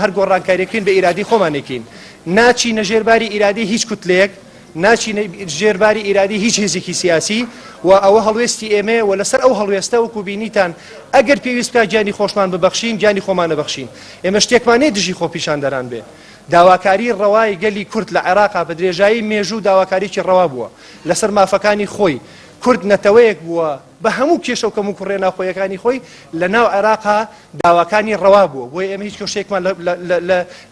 هەر گۆڕانکاریەکەین بە ئیرادەی خۆمان ئەیکەین، ناچینە ژێر باری ئیرادەی هیچ کوتلەیەک، ناچینە ژێر باری ئیرادەی هیچ هێزێکی سیاسی و ئەوە هەڵوێستی ئێمەیە و لەسەر ئەو هەڵوێستە وەکو بینیتان ئەگەر پێویست بکات گیانی خۆشمان ببەخشین گیانی خۆمان ئەبەخشین. ئێمە شتێکمان نیە دژی خۆپیشاندەران بێ. داواکاری ڕەوای گەلی کورد لە عێراقا بە درێژایی مێژوو داواکاریی ڕەوا بووە لەسەر مافەکانی خۆی. کورد نەتەوەیەک بووە بە هەموو کێشە و کەموکوڕیە ناوخۆیەکانی خۆی لە ناو عێراقا داواکانی ڕەوا بووە، بۆیە ئێمە هیچ کێشەیەکمان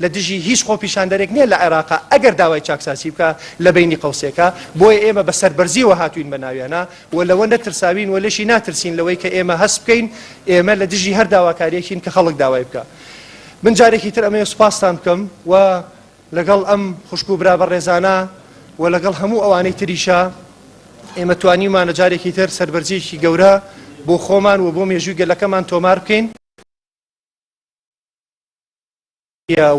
لە دژی هیچ خۆپیشاندەرێک نییە لە عێراقا ئەگەر داوای چاکسازی بکا لە بەینی قەوسێکا، بۆیە ئێمە بە سەربەرزییەوە هاتووین بە ناویانا و لەوە نەترساوین و لێشی ناترسین لەوەی کە ئێمە هەست بکەین ئێمە لە دژی هەر داواکارییەکین کە خەڵک داوای بکا. من جارێکی تر ئەمەوێ سوپاستان بکەم و لەگەڵ ئەم خوشک و برا بەڕێزانە و لەگەڵ هەموو ئەوانەی تریشا ئێمە توانیومانە جارێکی تر سەربەرزییەکی گەورە بۆ خۆمان و بۆ مێژووی گەلەکەمان تۆمار بکەین.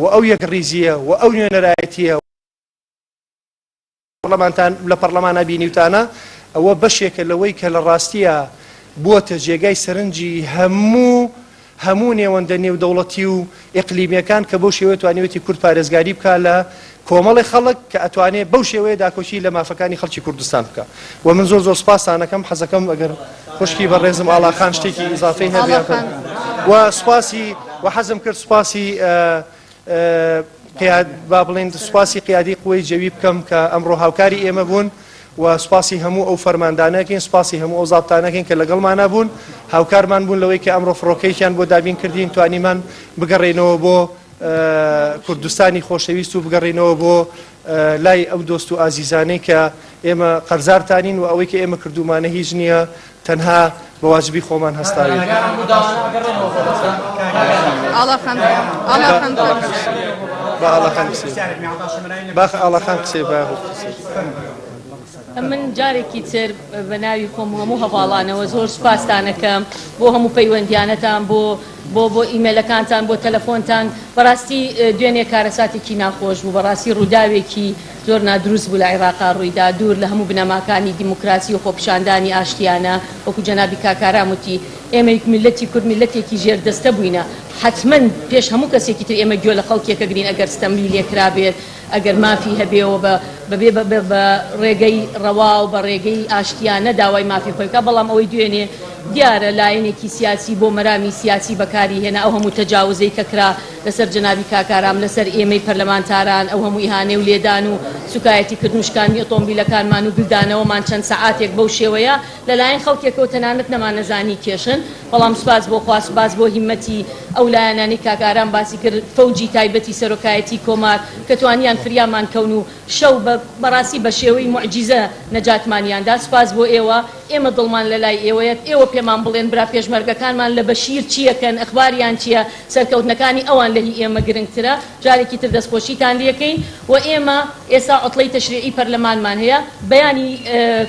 و ئەو یەکڕیزییە و ئەو نوێنەرایەتییە پەڕلەمانتان لە پەڕلەمانا بینیوتانە، ئەوە بەشێکە لەوەی کە لە ڕاستیا بووەتە جێگای سەرنجی هەموو هەموو نێوەندە نێودەوڵەتی و ئیقلیمیەکان کە بەو شێوەیە توانیوێتی کورد پارێزگاری بکا لە کۆمەڵی خەڵک کە ئەتوانێ بەو شێوەیە داکۆکی لە مافەکانی خەڵکی کوردستان بکا و من زۆر زۆر سوپاستان ئەکەم حەزەکەم ئەگەر خوشکی بەڕێزم ئاڵا خان شتێکی ئیزافەی هەبێ و سوپاسی و حەزم کرد سوپاسی قیاد با بڵێین سوپاسی قیادی قوەی جەوی بکەم کە ئەمڕۆ هاوکاری ئێمە بوون و سوپاسی هەموو ئەو فەرماندانەکەین سوپاسی هەموو ئەو زابتانەکەین کە لەگەڵمانە بوون هاوکارمان بوون لەوەی کە ئەمڕۆ فڕۆکەیەکیان بۆ دابین کردین توانیمان بگەڕێینەوە بۆ کوردستانی خۆشەویست و بگەڕێینەوە بۆ لای ئەو دۆست و ئازیزانەی کە ئێمە قەرزارتانین و ئەوەی کە ئێمە کردوومانە هیچ نییە تەنها بە واجبی خۆمان هەستاوین. با ئاڵاخان قسەی با ئاڵاخان قسەی با من جارێکی تر بە ناوی خۆم و هەموو هەڤاڵانەوە زۆر سوپاستانەکەم بۆ هەموو پەیوەندیانەتان بۆ بۆ بۆ ئیمێلەکانتان بۆ تەلەفۆنتان بەڕاستی دوێنێ کارەساتێکی ناخۆش بوو بەڕاستی ڕووداوێکی زۆر نادروست بوو لە عیڕاقا ڕوویدا دوور لە هەموو بنەماکانی دیموکراسی و خۆپیشاندانی ئاشتیانە وەکو جەنابی کاک ئارام وتی ئێمەی میللەتی کورد میللەتێکی ژێر دەستە بووینە حەتمەن پێش هەموو کەسێکی تر ئێمە گوێ لە خەڵکێک ئەگرین ئەگەر ستەمی لێکرابێت ئەگەر مافی هەبێ و بە بەبێ بە ڕێگەی ڕەوا و بە ڕێگەی ئاشتیانە داوای مافی خۆی بکات بەڵام ئەوەی دوێنێ دیارە لایەنێکی سیاسی بۆ مەرامی سیاسی بەکاری هێنا ئەو هەموو تەجاوزەی کە کرا لەسەر جەنابی کاک ئارام لەسەر ئێمەی پەرلەمانتاران ئەو هەموو ئیهانەی و لێدان و سوکایەتی کردن و شکاندنی ئۆتۆمبیلەکانمان و گلدانەوەمان چەند سەعاتێک بەو شێوەیە لەلایەن خەڵکێکەوە تەنانەت نەمانەزانی کێشن بەڵام سوپاس بۆ خوا سوپاس بۆ هیمەتی ئەو لایەنانەی کاک ئارام باسی کرد فەوجی تایبەتی سەرۆکایەتی کۆمار کە توانیان فریامان کەون و شەو بە بەڕاستی بە شێوەی موعجیزە نەجاتمانیان دا سوپاس بۆ ئێوە ئێمە دڵمان لەلای ئێوەیە ئێوە پێمان بڵێن برا پێشمەرگەکانمان لە بەشیر چیەکەن ئەخباریان چیە سەرکەوتنەکانی ئەوان لە هی ئێمە گرنگترە جارێکی تر دەستخۆشیتان لێکەین و ئێمە ئێستا عوتڵەی تەشریعی پەرلەمانمان هەیە بەیانی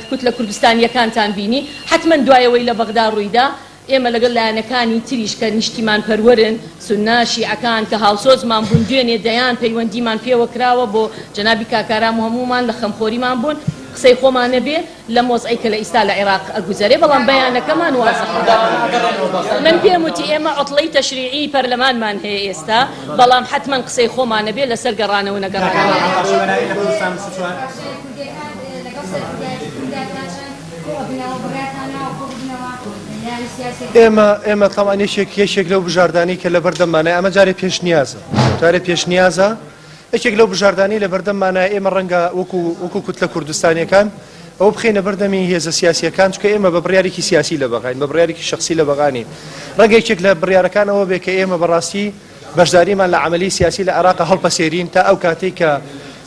کوتلە کوردستانیەکانتان بینی حەتمەن دوای ئەوەی لە بەغدا ڕوویدا ئێمە لەگەڵ لایەنەکانی تریش کە نیشتیمانپەروەرن، سوننە، شیعەکان، کە هاوسۆزمان بوون، دوێنێ دەیان پەیوەندیمان پێوە کراوە بۆ جەنابی کاک ئارام و هەموومان لە خەمخۆریمان بوون، قسەی خۆمان نەبێ لەم وەزعەی کە لە ئیستا لە عیراق ئەگوزەرێ، بەڵام بەیانەکەمان وازحە. من پێم وتی ئێمە عوتڵەی تەشریعی پەرلەمانمان هەیە ئێستا، بەڵام حەتمەن قسەی خۆمان نەبێ لەسەر گەڕانەوە نەگەڕانەوە. ئێمە ئێمە تەوان یەکێک یەکێک لەو بژاردانەی کە لەبەردەممانە ئەمە جارێ پێشنیازە جارێ پێشنیازە یەکێک لەو بژاردانەی لەبەردەممانە ئێمە ڕەنگە وەکو وەکو کوتلە کوردستانیەکان ئەوە بخەینە بەردەمی هێزە سیاسیەکان چونکە ئێمە بە بڕیارێکی سیاسی لە بەغاین بە بڕیارێکی شخصی لە بەغانین ڕەنگە یەکێک لە بڕیارەکان ئەوە بێ کە ئێمە بەڕاستی بەشداریمان لە عەمەلی سیاسی لە عێراق هەڵپەسێرین تا ئەو کاتەی کە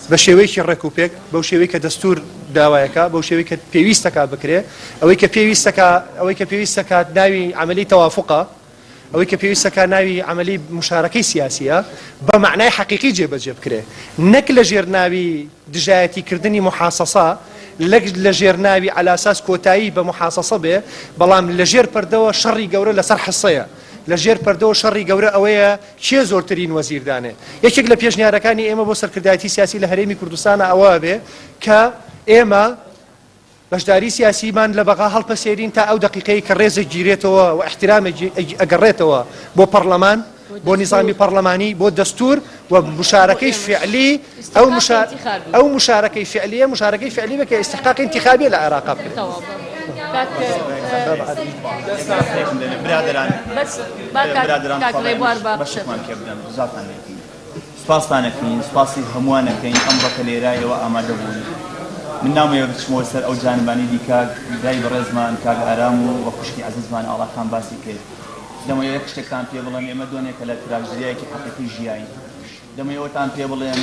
بە شێوەیەکی ڕێک و پێک، بەو شێوەی کە دەستوور داوایەکا، بەو شێوەی کە پێویستەکا بکرێ، ئەوەی کە پێویستەکا، ئەوەی کە پێویستەکات ناوی عەمەلی تەوافوقە، ئەوەی کە پێویستەکا ناوی عەمەلی مشارەکەی سیاسییە، بە مەعنای حەقیقی جێبەجێ بکرێ، نەک لە ژێر ناوی دژایەتی کردنی موحاسەسە، لەک لە ژێر ناوی عەلاساس کۆتایی بە موحاسەسە بێ، بەڵام لە ژێر پەردەوە شەڕی گەورە لەسەر حسەیە. لە ژێر پەردەوە شەڕی گەورە ئەوەیە کێ زۆرترین وەزیر دانێ. یەکێک لە پێشنیارەکانی ئێمە بۆ سەرکردایەتی سیاسی لە هەرێمی کوردستانا ئەوە ئەبێ کە ئێمە بەشداری سیاسیمان لە بەغا هەڵپەسێرین تا ئەو دەقیقەی کە ڕێزێک گیرێتەوە و ئیحترامێک ئەگەڕێتەوە بۆ پەڕلەمان. بۆ نیزامی پەڕلەمانی، بۆ دەستوور و مشارەکەی فیعلی، ئەو مشا ئەو مشارەکەی فیعلیە، مشارەکەی فیعلی بێ کە ئیستحقاقی ئینتیخابیە لە عێراقا بکرێت. برادەران برادەران بەشێکمان پێ بدەن ڕزاتان لێ بکەین. سوپاستان ئەکەین، سوپاسی هەمووان ئەکەین ئەمڕۆ کە لێرە ئێوە ئامادە بوون. من نامەوێ بچمەوە سەر ئەو جانبانەی دی کاک برای بەڕێزمان کاک ئارام و وە خوشکی عەزیزمان ئاڵا خان باسی کرد. دەمەوێ یەک شتێکتان پێ بڵێم ئێمە دۆنێکە لە تراژدیایەکی حەقیقی ژیاین. دەمەوێ ئەوەتان پێ بڵێم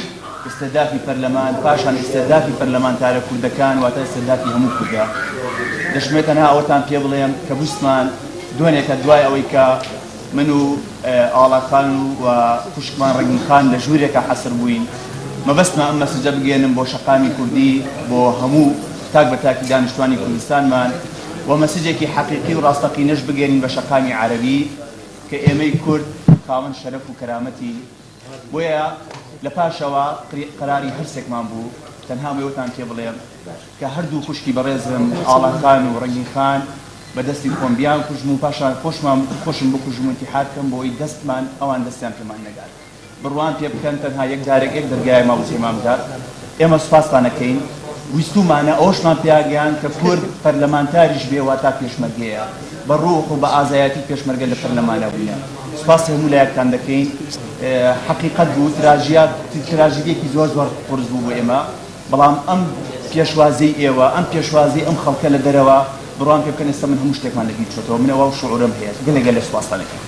ئیستهدافی پەرلەمان پاشان ئیستهدافی پەرلەمانتارە کوردەکان واتە ئیستهدافی هەموو کوردە. دەشمەوێ تەنها ئەوەتان پێ بڵێم کە ویستمان دۆنێکە دوای ئەوەی کە من و ئاڵا خان و خوشکمان ڕەنگین خان لە ژوورێکا حەسر بووین. مەبەستمە ئەم مەسجە بگەیەنم بۆ شەقامی کوردی، بۆ هەموو تاک بە تاکی دانیشتوانی کوردستانمان و مەسجێکی حەقیقی و ڕاستەقینەش بگەیەنین بە شەقامی عەرەبی کە ئێمەی کورد خاوەن شەرەف و کەرامەتین. بۆیە لە پاشەوە قەراری هەرسێکمان بوو تەنها ئەوەتان پێ بڵێم کە هەردوو خوشکی بەڕێزم ئاڵا خان و ڕەنگین خان بە دەستی خۆم بیان کوژم و پاشان خۆشمان خۆشم بکوژم و ئینتیحار بکەم بۆی دەستمان ئەوان دەستیان پێمان نەگات بڕوام پێ بکەن تەنها یەک جارێک یەک دەرگایە مابوو پێمان بدات ئێمە سوپاستان ئەکەین ویستومانە ئەوەشمان پیاگەیان کە کورد پەرلەمانتاریش بێ واتا پێشمەرگەیە بە ڕوح و بە ئازایەتی پێشمەرگە لە پەرلەمانە بووینە سوپاسی هەموو لایەکتان دەکەین حەقیقەت بوو تراژیات تراژیدیەکی زۆر زۆر قورس بوو بۆ ئێمە بەڵام ئەم پێشوازیەی ئێوە، ئەم پێشوازیەی ئەم خەڵکە لە دەرەوە، بڕوام پێ بکەن ئێستا من هەموو شتێکمان لە بیر چۆتەوە، من ئەوە شعورەم هەیە، گەلێ گەلێ سوپاستان ئەکەم.